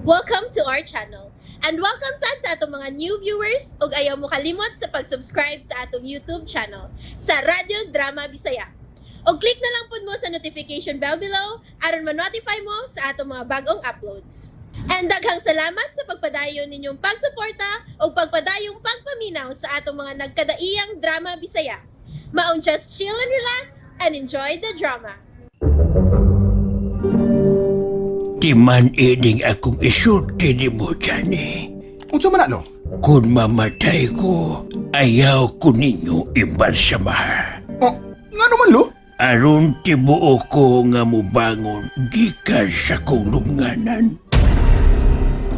Welcome to our channel. And welcome sad sa atong mga new viewers ug ayaw mo kalimot sa pag-subscribe sa atong YouTube channel sa Radyo Drama Bisaya. Og click na lang pud mo sa notification bell below aron ma-notify mo sa atong mga bagong uploads. And daghang salamat sa pagpadayon ninyong pagsuporta ug pagpadayong pagpaminaw sa atong mga nagkadaiyang drama Bisaya. Maong just chill and relax and enjoy the drama. Di man ining akong isulti ni mo, Johnny. Unsa man na, lo? Kung mamatay ko, ayaw ko ninyo imbalsamaha. Oh, ngano man, lo? Aron tibuo ko nga mubangon gikan sa kong lubnganan.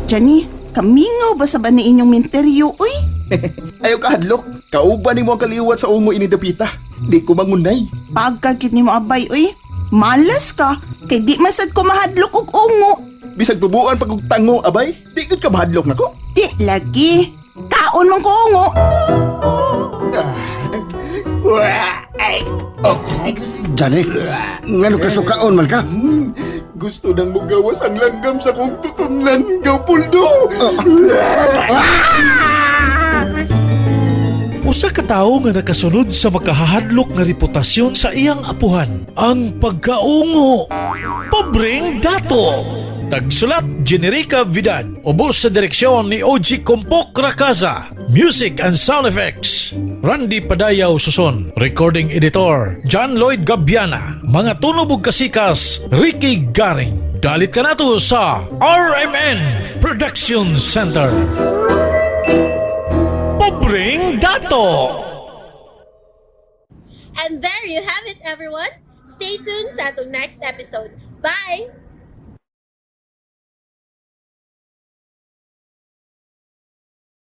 Johnny, kamingaw ba sa ba ni inyong minteryo, uy? Ayaw ka hadlok. Kauban nimo ang kaliwat sa ungo ini dapita. Di ko mangunay. Pagkagit ni mo abay, uy. Malas ka, kay di masad ko mahadlok og ungo. Bisag tubuan pag og tango abay, di gud ka mahadlok nako. Di lagi. Kaon man ko ungo. Johnny, ngano ka sukaon man ka? Gusto nang mugawas ang langgam sa kong tutunlan, Gapuldo. Usa ka tawo nga nakasunod sa makahadlok nga reputasyon sa iyang apuhan, ang pagkaungo. Pobreng Dato. Tagsulat, Generica Vidad. Ubos sa direksyon ni OG Kompok Rakaza. Music and sound effects, Randy Padayaw Suson. Recording editor, John Lloyd Gabiana. Mga tunog ug kasikas, Ricky Garing. Dalit ka nato sa RMN Production Center. Pobreng Dato! And there you have it, everyone. Stay tuned sa atong next episode. Bye!